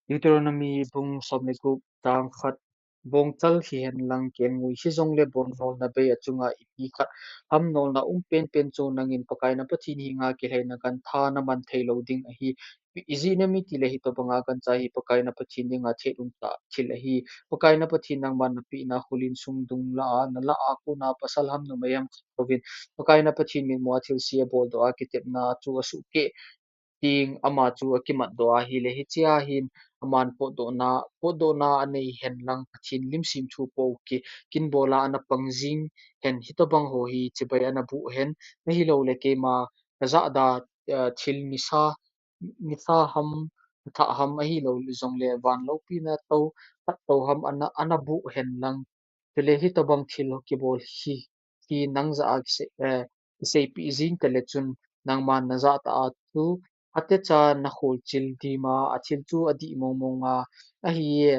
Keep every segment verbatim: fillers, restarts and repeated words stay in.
Deuteronomy bung som le gup chang khat, bongchal hihen lang kelngoi hijongle bong nolna bei achunga ipi khat ham nolna um penpen chu nangin Pakai na Pathen henga kilhaina gantha naman thei lou ding ahi. Ijeh inem itile hitobanga gancha hi Pakai na Pathen dinga thet umtah thil ahi. Pakai na Pathen nangman napehna kholin sung dung lah a, nalah a kona pasal ham numei ham khat louvin Pakai na Pathen mitmua thilse aboldoh a kitepna chu asuhkeh teng ama chu akimatdoh a ahile, hichea hin aman potdohna, potdohna anei hen lang Pathen lim semthu pou ki, kinbola ana pang jing hen, hitobang ho hi chibai ana boh hen, ahiloule keima kajahda, eh, thil nisa, nisa ham, thah ham ahilou jongle van loupina tou, khat tou ham ana, ana boh hen lang. Chule hitobang thil kibol hi, hi nang jah a kisei, eh, kiseipeh jing tale chun nangman najah tah a chu atecha nakholchil dima, athil chu adih mongmong a, ahi e,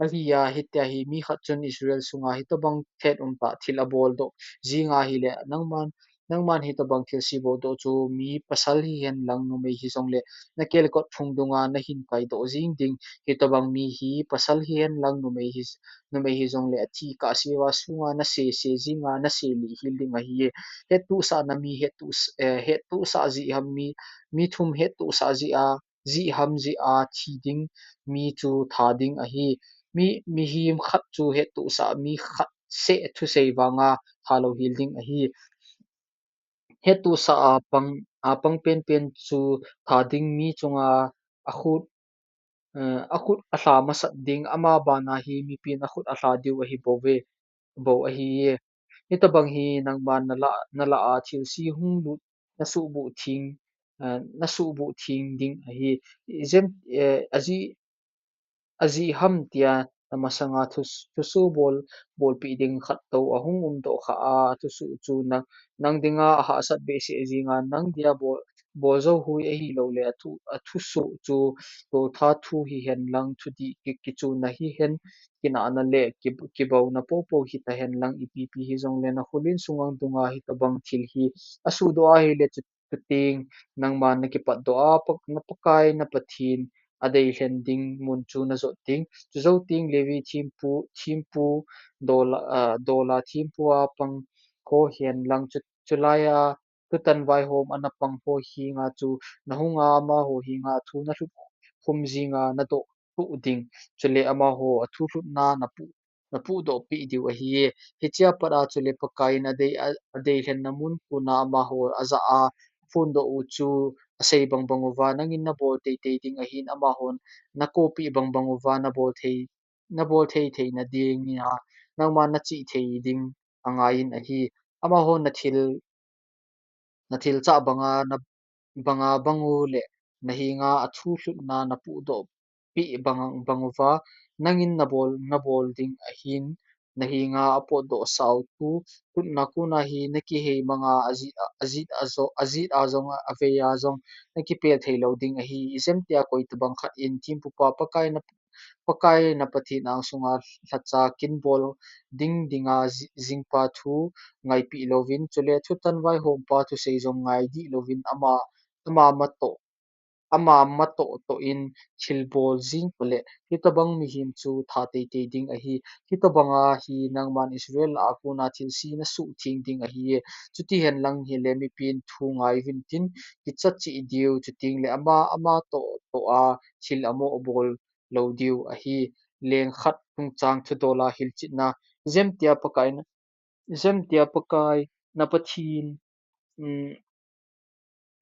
ahi a, hitia hi mi khat chun Israel sunga hitobang thet umtah thil aboldoh jing ahile, nangman, nangman hitobang thilse boldoh chu mi pasal hihen lang numei hijongle nakelkot phung dunga nahin kaidoh jing ding, hitobang mi hi pasal hihen lang numei hi, numei hijongle athi kah sea sunga nasese jinga naselih hel ding ahi e. Hettohsahna mi hettoh, eh, hettohsah jeh ham mi, mi thum hettohsah jeh a, jeh ham jeh a thi ding mi chu tha ding ahi. Mi, mihem khat chu hettohsah mi khat seh thusei vanga thalou hel ding ahi. Hettohsah a pang, a pang penpen chu tha ding mi chunga akhut, eh, akhut alha masat ding, ama bana hi mipin akhut alha diu ahi bouve, bou ahi e. Hitobang hi nangman nalah, nalah a thilse hung lut nasuhbuh theng, eh, nasuhbuh theng ding ahi. Ijeh, eh, ajeh, ajeh ham tia namasanga thu, thusoh bol, bolpeh ding khat tou ahung umdoh kha a, thusoh chu nang, nang dinga ahahsat behseh jinga, nang dia bol, bol jou hui ahiloule athu, athusoh chu toltha thu hihen lang thudih ki, kichuna hihen, kinahna le ki, kibouna poupou hitahen lang ipi pi hijongle nakholin sungang dunga hitobang thil hi asuhdoh ahile chu, chuteng nangman nakipatdoh a, Pak-, na Pakai na Pathen adeilhen ding mun chu najot ding. Chujou teng Levi thempu, thempu dola, ah, dola thempu a pang ho hihen lang chu, chulai a thutan vaihom ana pang ho henga chu nahunga amaho henga thu nalhut khum jinga nadoh toh ding. Chule amaho athu lhutna napuh, napuhdoh peh diu ahi e. Hichea pat a chule Pakaiyin adei, a, adeilhenna mun kona amaho ajah a aphondoh u chu asei bangbang uva, nangin nabol teitei ding ahin, amahon nakopeh bangbang uva nabol thei, nabol thei theina dinga nangman nachih thei ding angaiyin ahi. Amahon nathil, nathil chah banga, na, banga bang u le nahenga athu lhutna napuhdoh peh bang, bang uva, nangin nabol, nabol ding ahin, nahenga apotdoh sao thu lhutna kona hi nakihei manga ajit, ajit a jo, ajit a jong, avei a jong nakipel theilou ding ahi. Ijemtia koitobang khat in thempupa Pakai na, Pakai na Pathen angsunga lhacha kin bol ding dinga ji-, jingpa thu ngaipeh louvin, chule thutan vaihompa thusei jong ngaidih louvin ama, ama matoh, ama matoh toh in thilbol jing pale, hitobang mihem chu tha teitei ding ahi. Hitobanga hi nangman Israel a kona thilse nasuhtheng ding ahi e. Chutihen lang hile mipin thu ngaiuvin tin, kicha cheh diu, chutengle ama, ama toh, toh a thil amoh bol lou diu ahi. Leng khat chungchang thudola hilchetna. Ijemtia Pakai na, ijemtia Pakai na Pathen, um,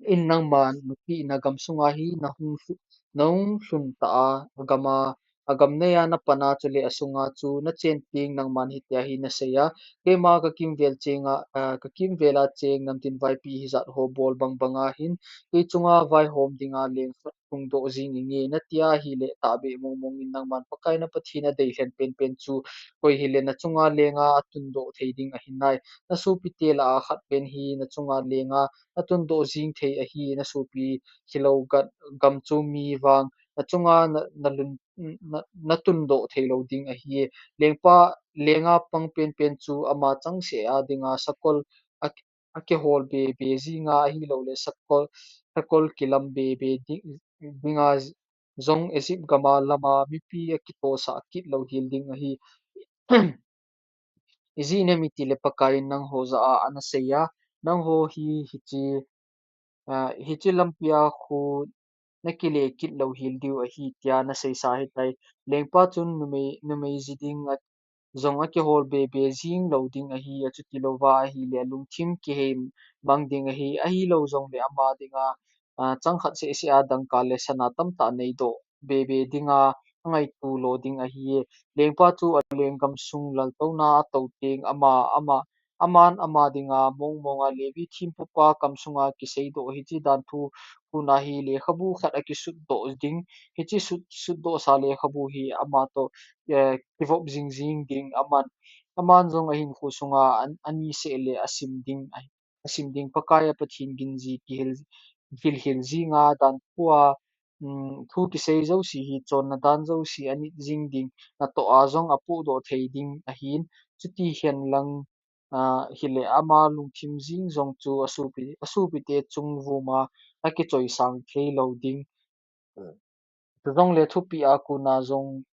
in nangma napehna gamsunga hi nahung lhu-, nahung lhun ta a, agama, agam neiya napan a, chule asunga chu nachen teng nangman hitia hi nasei a, keima kakimvel chenga, ah, kakimvel a cheng namtin vaipi hijat ho bol bangbanga hin, kei chunga vaihom dinga leng khat hungdoh jing inge, natia hile tahbeh mongmong in nangman Pakai na Pathen adeilhen penpen chu koi hile nachunga lenga atundoh thei ding ahi nai. Nasopite lah a khat pen hi nachunga lenga atundoh jing thei ahi, nasopi hilou gam, gam chu mi vang nachunga na, nalun, na, natundoh theilou ding ahi. Lengpa, lenga pang penpen chu ama changseh a dinga sakol a, akihol bebe jinga ahiloule sakol, sakol kilam bebe ding, dinga jong Egypt gam a lam a mipi akitosah kit lou hel ding ahi. Ijeh inem itile Pakaiyin nangho jah a anasei a, nangho hi hiche, ah, hiche lampi a khu nakile kit lou hel diu ahi, tia naseisa ahitai. Lengpa chun numei, numei ji ding a, jong akihol bebe jing lou ding ahi, achuti louva ahile alungthim kihei mang ding ahi, ahilou jongle ama dinga, ah, chang khat seh seh a dangka le sana tamtah neidoh bebe dinga angaito lo ding ahi. Lengpa chu alenggam sung laltouna atou teng ama, ama, aman ama dinga mong mong a Levi thempupa kam sunga kiseidoh hiche dan thu kona hi lekhabu khat akisutdoh ding, hiche sut, sutdohsa lekhabu hi ama toh, eh, kivop jing jing ding, aman, aman jong ahinkho sunga an, ani seh le asim ding, asim ding Pakai a Pathen ginji kihil, hilhil jinga dan thu a, um, thu kisei jouse hi chonna dan jouse anit jing ding, natoh a jong apohdoh thei ding ahin, chuti hen lang, ah, hile ama lungthim jing jong chu asopi, asopite chung vuma akichoisang thei lou ding. Chujongle thupeh a kona jong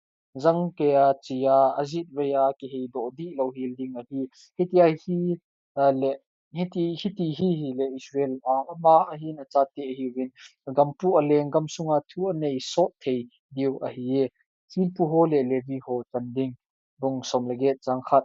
jangkei a chia ajet vei a kiheidoh dih lou hel ding ahi. Hitia hi, ah, le, hiti, hiti hi hile Israel a ama ahin achate ahiuvin, agampu alenggam sunga thu anei sot thei diu ahi. Thempu ho le Levi ho chan ding. Bung som le get chang khat.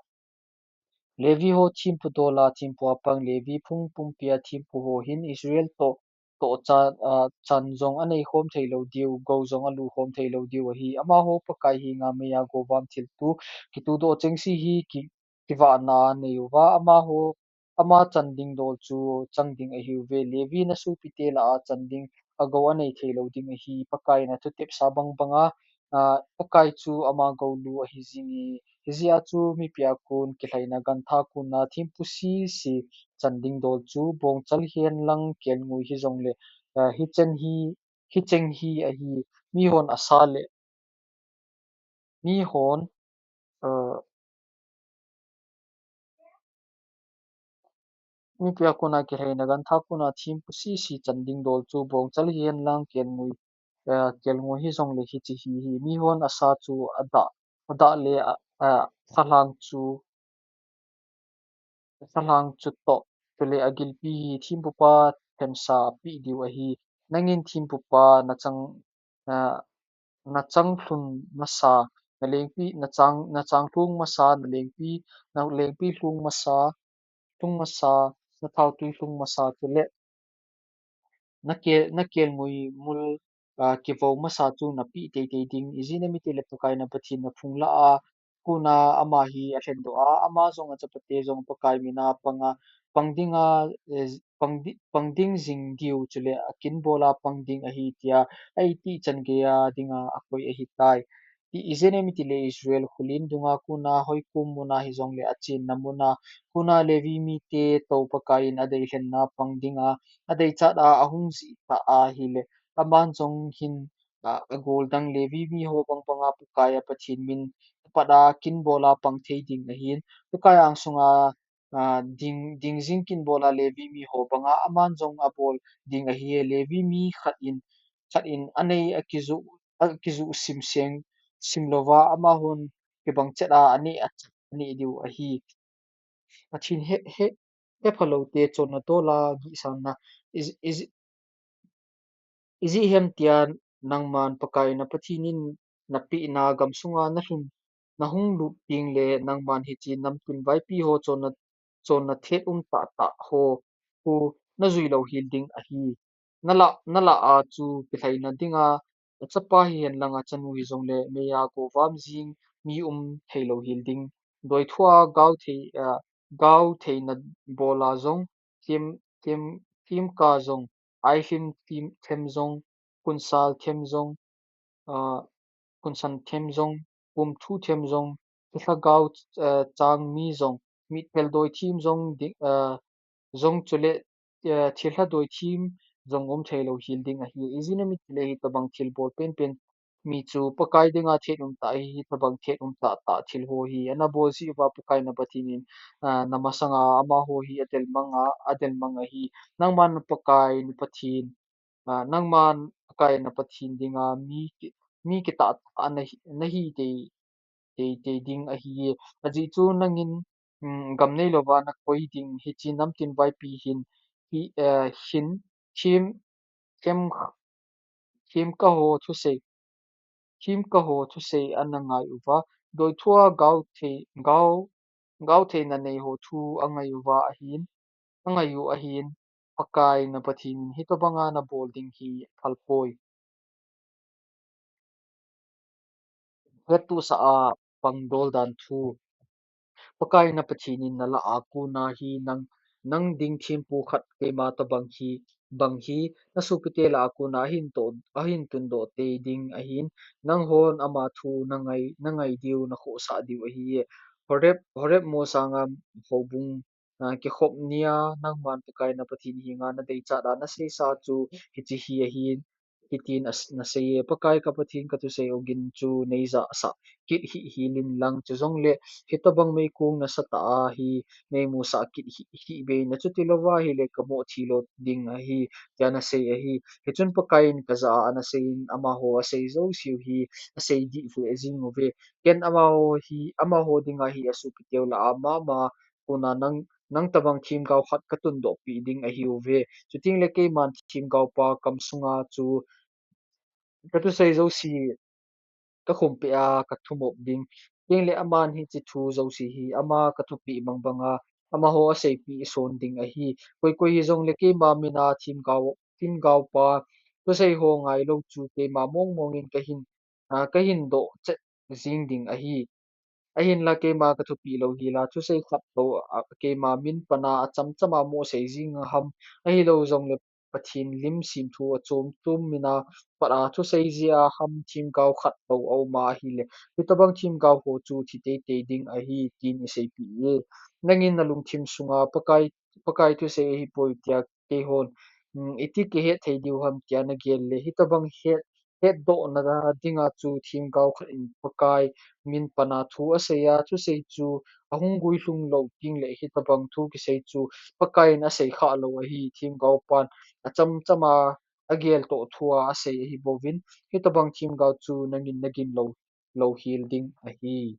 Levi ho thempu dol a thempu a pang, Levi phung pumpi a thempu ho hin Israel toh, toh chan, ah, chan jong anei khom thei lou diu, gou jong alu khom thei lou diu ahi. Amaho Pakai henga meiya govam thilto kituhdoh chengse hi ki, kivahna anei uva, amaho, ama chan ding dol chu chang ding ahiuve. Levi nasopite lah a chan ding agou anei thei lou ding ahi. Pakai in athutepsa bang banga, ah, Pakai chu ama goulu ahi jinge. Hijeh a chu mipi a kon kilhaina gantha kona thempu sese chan ding dol chu bongchal hihen lang kelngoi hijongle, ah, hichen hi, hicheng hi ahi. Mihon asa le, mihon, ah, mipi a kona kilhaina gantha kona thempu sese chan ding dol chu bongchal hihen lang kelngoi, eh, kelngoi hijongle hiche hi, hi mihon asa chu adah, adah le, ah, ah, sahlang chu, sahlang chu toh, chule agilpi hi thempupa themsa apeh diu ahi. Nangin thempupa nachang, ah, nachang lhung masa, nalengpi, nachang, nachang lhung masa, nalengpi, nalengpi lhung masa, lhung masa, nathaotui lhung masa, chule nakel, nakelngoi mul, ah, kivou masa chu napeh teitei ding. Ijeh inem itile Pakai na Pathen naphung lah a kona ama hi alhendoh a, ama jong achapate jong Pakai mina panga, pang dinga, eh, pang di, pang ding jing diu, chule akinbola pang ding ahi tia aitih chan geiya dinga akoi ahitai. Ti ijeh inem itile Israel khulen dunga kona hoikom muna hijongle achenna muna kona Levi mite toh Pakai in adeilhenna pang dinga adeichat a ahung jih tah ahile, aman jong hin, ah, agol dang Levi miho bang banga Pakai a Pathen min apat a kinbola pang thei ding ahin, Pakai angsunga, ah, ding, ding jing kinbola Levi miho banga aman jong abol ding ahi. Levi mi khat in, khat in anei akiju, akiju simseng, simlouva amahon kibang chet a aneh, achat aneh diu ahi. Pathen he, he, hephalou te chonna dola gihsanna, ij, ij, ijeh hem tia nangman Pakai na Pathen in napehna gamsunga nalhun, nahung lut tengle nangman hiche namtin vaipi ho chonna, chonna thet um tahtah ho khu najui lou hel ding ahi. Nalah, nalah a chu kilhaina dinga, achapa hihen lang achanu hijongle meiya govam jing mi um thei lou hel ding. Doithua gao thei, ah, gao theina bola jong, them, them, themka jong, ailhim them, them jong, kunsal them jong, ah, kunsan them jong, pumthu them jong, thilha gao, ah, chang mi jong, mitpel doi them jong, di, ah, jong chule, eh, thilha doi them jong um thei lou hel ding ahi. Ijeh inem itile hitobang thilbol penpen mi chu Pakai dinga thet um tah ahi, hitobang thet um tahtah thil ho hi anabol jeh uva Pakai na Pathen in, ah, namasanga amaho hi adelmang a, adelmang ahi. Nangman Pakai na Pathen Nangman Pakai na Pathen dinga mi kitah tah nahi tei tei ding ahi. Ajeh chu nangin gam neilouva nakoi ding, hiche namtin vaipi hin, hi, hin, thim, thim, thim kaho thusei, thim kaho thusei ana ngai uva, doithua gao thei, gao, gao theina neiho thu angai uva ahin, angai u ahin, Pakai na Pathen in hitobanga nabol ding hi phalpoi. Hettohsah a pangdol dan thu. Pakai na Pathen in nalah a kona hi nang, nang ding thempu khat keima tobang hi, bang hi, nasopite lah a kona ahin to, ahin tundoh tei ding ahin, nanghon ama thu nangai, nangai diu, nakhohsah diu ahi. Horeb, Horeb molsanga houbung kikhop nia, nangman Pakai na Pathen henga nadeichat a naseisa chu hiche hi ahin, hitin naseiye, Pakai ka Pathen, kathusei ogin chu neijahsah kit hih hel inlang, chujongle hitobang meikong nasatah a hi neimusah kit hih hih bein, achutilouva ahile kamoh thilou ding ahi, tia nasei ahi. Hichun Pakai in kajah a anaseiyin, amaho asei jouseu hi asei dih lheh jing uve. Ken amaho hi, amaho dinga hi asopiteu lah a mama kona nang, nang tobang themgao khat katundohpeh ding ahiuve. Chutengle keiman themgaopa kamsunga chu kathusei jouse kakhumpeh a kathumop ding. Chutengle aman hiche thu jouse hi ama kathupeh bangbanga amaho aseipeh son ding ahi. Koi koi hijongle keima mina themgao, themgaopa thusei ho ngailou chu keima mongmongin kahin, kahin doh chet jing ding ahi. Ahinla keima kathupeh lou hela thusei khat tou, keima min pana achamchama moh sei jing ham, ahilou jongle Pathen lim semthu achom chom mina pat a thusei jeh a ham themgao khat tou auma ahile, hitobang themgao ho chu thi teitei ding ahi, tin iseipeh e. Nangin nalungthim sunga Pakai, Pakai thusei ahipoi tia keihon iti kihet thei diu ham tia nagel le, hitobang het, hetdohna dinga chu themgao khat in Pakai min pana thu asei a, thusei chu ahung guilhung lou tengle hitobang thu kisei chu Pakai in asei khah lou ahi. Themgaopan achamchama ageltoh thua asei ahibouvin, hitobang themgao chu nangin nagin lou, lou hel ding ahi.